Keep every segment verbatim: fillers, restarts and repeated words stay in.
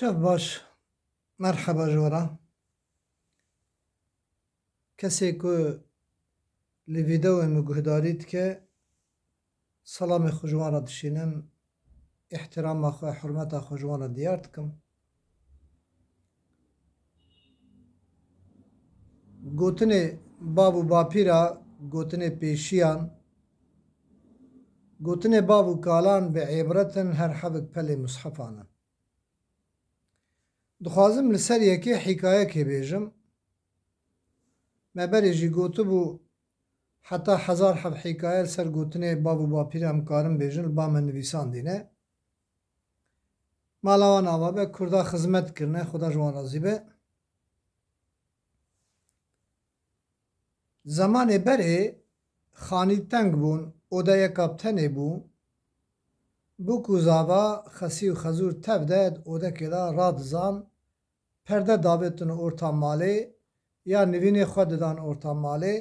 Çav baş, merheba ji we re. Kesê ku li vîdeoyê min guhdarî dike, selamê xwe ji wan re dişînim, îhtirama xwe, hurmeta xwe ji wan re diyar dikim. Gotinê bav û bapîra, gotinê pêşiyan, gotinê bav û kalan bi îbret in, her hevik pelê mushefan in. Dixwazim li ser yekê hîkayekê bêjim. Me berê jî gotibû, heta hezar heb hîkaye li ser gotinê bav û bapîran em karin bêjin, li ba me nivîsandîne. Mala wan ava be, Kurda xizmet kirine, Xuda ji wan razî be. Zemanê berê xanî teng bûn, odeyeka bi tenê bû. Bûk û zava, xesî û xezûr tev de di odekê de radizan, perde davêtin orta malê ya nivînê xwe didan orta malê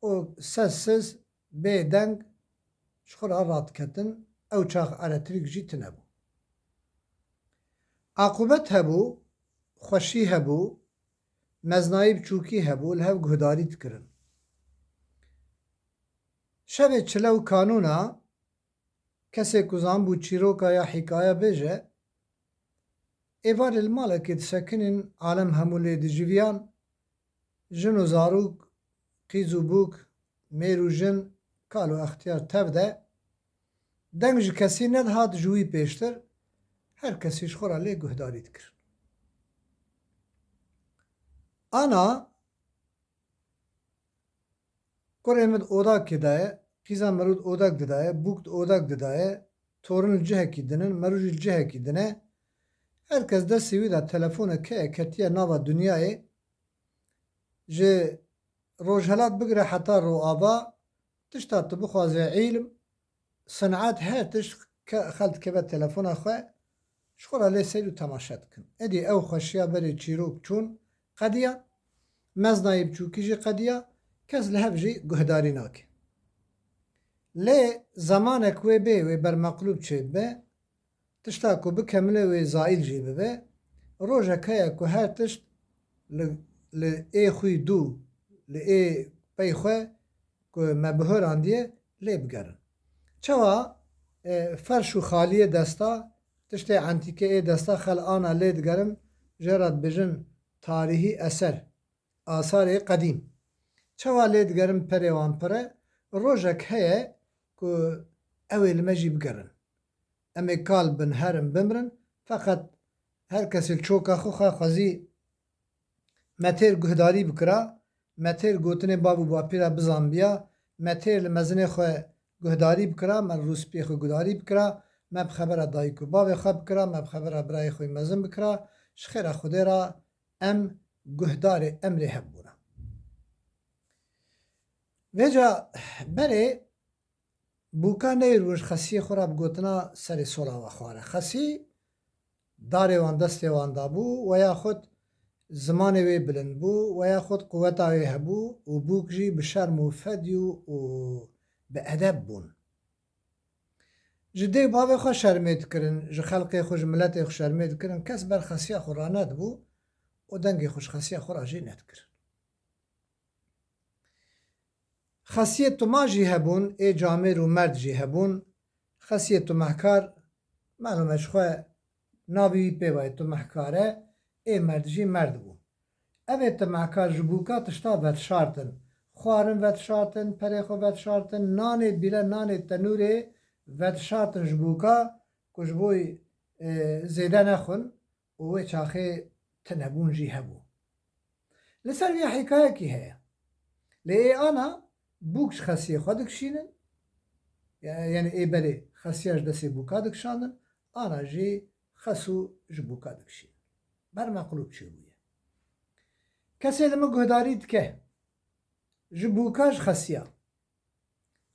û sessiz, bêdeng ji xwe re radiketin. Ew çax elektrik jî tine bû. Aqûbet hebû, xweşî hebû, meznayî biçûkî hebû, li hev guhdarî dikirin. Şevê çile û kanûna, kesê ku zanbû çîroka ya hîkaye bêje, êvarê li malekê disekinîn, alem hemû lê dijiviyan, jin û zarok, qîz û bûk, mêr û jin, kal û extiyar tev de. Deng ji kesî nedihat ji wî pêştir, her kesî ji xwe re lê guhdarî dikir. Ana kurê min di odakê de ye, qîza merû di odak didaye, bûk di odak didaye, torin li cihekî din in, merû jî li cihekî din e. Her kes destê wî de telefonek heye, ketiye nava dinyayê. Ji rojhelat bigire heta roava, tişta tu bixwaze îlim, sinet, her tişt ke-, xelk dikeve telefona xwe, ji xwe re lê seyr û temaşe dikin. Êdî ew xweşiya berê çîrok çûn qediya, meznayî biçûkî jî qediya, kes li hev jî guhdarî nake. Lê zemanek wê bê, wê bermeqlûb çêbibe, tişta ku bikemile wê zaîl jî bibe, rojek heye ku her tişt li, li ê xwî dû, li ê pey xwe ku me bihorandiye lê bigerin. Çawa, e, ferş û xaliyê desta, tiştê entîke ê desta xel ana lê digerin, jê re dibêjin tarîhî eser, asarê qedîm. Çawa lê digerin perê wan pir e, rojek heye ku ew ê li me jî bigerin. Em ê kal bin, herin, bimrin, feqet her kesê li çoka xwe xwe xwezî me têr guhdarî bikira, me têr gotinê bav û bapîra bizanbiya, me têr li mezinê xwe guhdarî bikira, me li rûspiyê xwe guhdarî bikira, me bi xebera dayik û bavê xwe bikira, me bi xebera birayê xwe mezin bikira, ji xêra Xwedê re em guhdarê emrê hev bûne. Vêca berê bûka neyr bûn ji xesiyê xwe re bi gotina serê sola we xware. Xesî darê wan destê wan dabû, we ya xwe zimanê wê bilind bû, we ya xwe quweta wê hebû û bûk jî bi şerm û fedî û, û bi edeb bûn. Ji dê û bavê xwe şermê dikirin, ji xelkê xwe, ji miletê xwe şermê dikirin, kes ber xesiya xwe ranedibû û dengê xwe ji xesiya xwe re jê nedikirin. Xesiyê tuma jî hebûn, ê camêr û merd jî hebûn. Xesiyê tumehkar, melûm e ji xwe navê wî pê ve ye, tumehkar e, ê merd jî merd bû. Ev ê tumehkar ji bûka tişta vedişartin. Xwarin vedişartin, perê xwe vedişartin, nanê bîle, nanê tenûrê vedişartin ji bûka ku ji bo, e, zêde nexwin. Û wê çaxê tinebûn jî hebû. Li ser vê hîkayekî heye. Lê ê ana bûk ji xesiyê xwe dikişînin, ya-, yanî ê berê xesiya ji destê bûka dikişandin, ana jî xesû ji bûka dikişînin. Bermeqlûb çêbûye. Kesê li min guhdarî dike, ji bûka ji xesiya.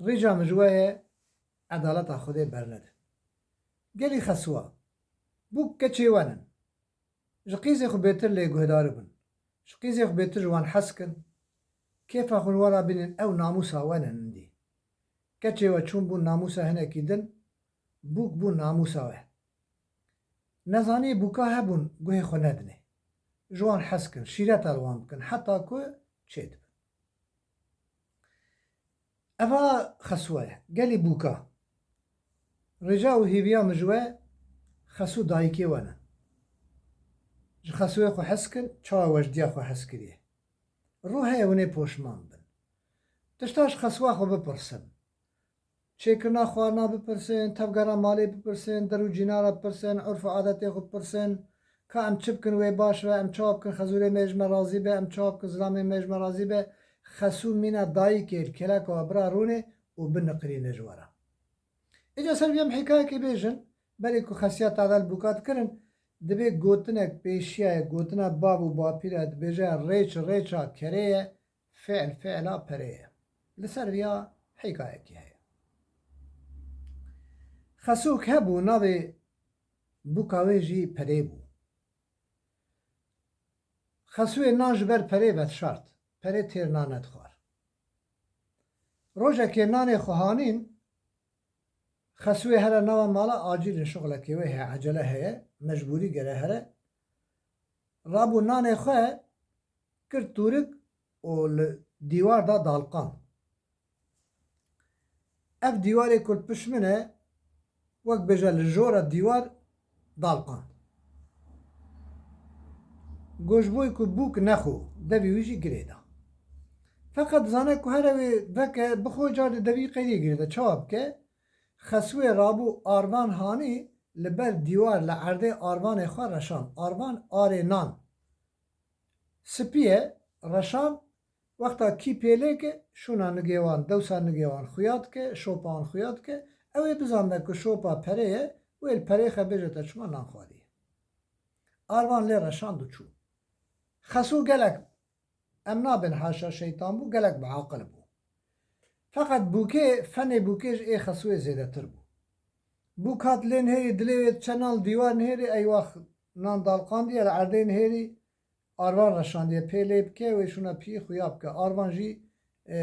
Rîca min ji we ye, edaleta Xwedê bernedin. Gelî xesûa, bûk keçê we nin. Ji qîzê xwe bêtir lê guhdarî bin. Ji qîzê xwe bêtir ji wan hez kin. Kêfa xwe ji we re bînin, ew namûsa we nin hindî. Keçê we çûn bûn namûsa hinekî din, bûk bûn namûsa we. Nezanî bûka hebûn guhê xwe nedinê. Ji wan hez kin, şîreta li wan bikin, heta ku çêdibin. Eva Xesû ye, gelî bûka. Rêca û hêviya min ji we Xesû dayikê we ne. Ji Xesûyê xwe hez kin, çawa we ji diya xwe hez kiriye. Rû heye hûn ê poşman bin. Tişta ji Xesûya xwe bipirsin. Çêkirina xwarina bipirsin, tevgera malê bipirsin, der û cînara bipirsin, urf û adetê xwe bipirsin. Ka em çi bikin wê baş be, em çawa bikin xezûrê me ji me razî be, em çawa bikin zilamê me ji me razî be. Xesû mîna dayikê li keleka we bira rûnê û biniqirîne ji we re. Îca ser vê em hîkayekê bêjin, berê ku xesiya tade li bûka dikirin, dibê gotinek pêşiya ye, gotina bav û bapîra dibêje rêç rêça kerê ye, fi'l fi'la perê ye. Li ser viya hîkayekî heye. Xesûk hebû, navê bûka wê jî Perê bû. Xesûyê nan ji ber Perê vedişart. Perê têr nan nedixwar. Rojekê nanê xwe hanîn, Xesûyê here nava mala acîl in, şixulekê wê heye, ecele heye, mecbûrî gere here. Rabû nanê xwe kir tûrik û li dîwar da dalqan. Ev dîwarê ku li pişt min e, wek bêje li jora dîwar dalqan. Goşboyê ku bûk nexwe, devî wî jî girê da. Feqet dizane ku here wê veke bixwe, car di devî qeydê girê de. Çawa bike? Xesûyê rabû arvan hanî li ber dîwar li erdê arvanê xwe reşan. Arvan arê nan. Spî ye, reşan, wexta kî pêlêke, şûna nigê wan, dewsa nigê wan xuya dike, şopa wan xuya dike, ew ê bizanbe ku şopa perê ye, wê li perê xwe bêje te çima nan xwariye. Arvan lê reşand û çû. Xesû gelek, em nabên haşa şeytan bû, gelek biaqil bû. Feqet bûkê, fenê bûkê ji ê Xesûyê zêdetir bû. Bûk hat lê nihêrî, dilê wê diçe nan li dîwar nihêrî, ey wext nan dalqandiye, li erdê nihêrî, arvan reşandiye pê lê bike, wê şûna piyê xuya bike. Arvan jî, e,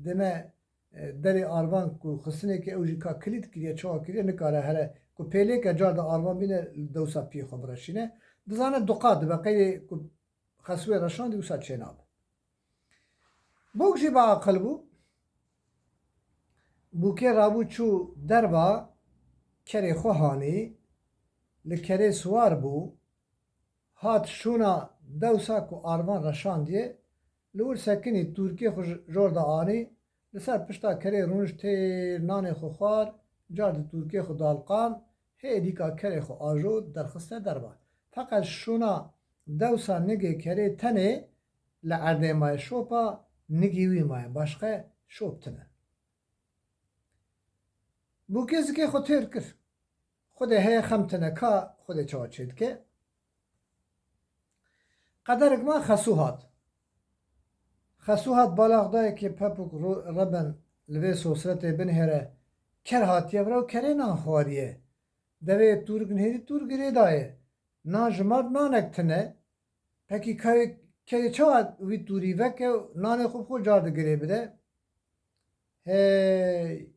deme, e, derê arvan ku xistinê ke ew jî ka kilît kiriye, çawa kiriye, nikare here. Ku pê lê ke car de arvan bîne, dewsa piyê xwe bireşîne. Dizane duqa dibe, qeydê ku Xesûyê reşandî wisa çênabe. Bûk jî biaqil bû. Bûkê rabû çû derva, kerê xwe hanî, li kerê siwar bû, hat şûna dewsa ku arvan reşandiye, li wir sekinî, tûrkê xwe ji jor de anî, li ser pişta kerê rûnişt, têr nanê xwe xwar, car di tûrkê xwe dalqan, hê dîka kerê xwe ajo derxiste derva. Feqet şûna dewsa nigê kerê tenê li erdê maye, şopa nigî wî maye, başqe şop tine. Bûkê zikê xwe têr kir. Xwedê heye xem tine ka, Xwedê çawa çêdike. Qederek ma Xesû hat. Xesû hat balax dayê ke pepûk ro-, reben li vê sosretê binihêre, ker hatiye vira û kerê nan xwariye. Devê tûrik nihêrî, tûr girê daye. Nan ji mard nanek tine. Pekî kayê kerê çawa wî tûrî veke û nanê xwe bi xwe car di girê bide? Hey,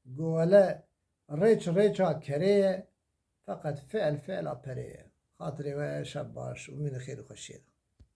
go wele rêç rêça kerê ye, feqet fi'l fi'la perê ye. Xatirê we şeb baş û mîne xêr û xweşiyê de.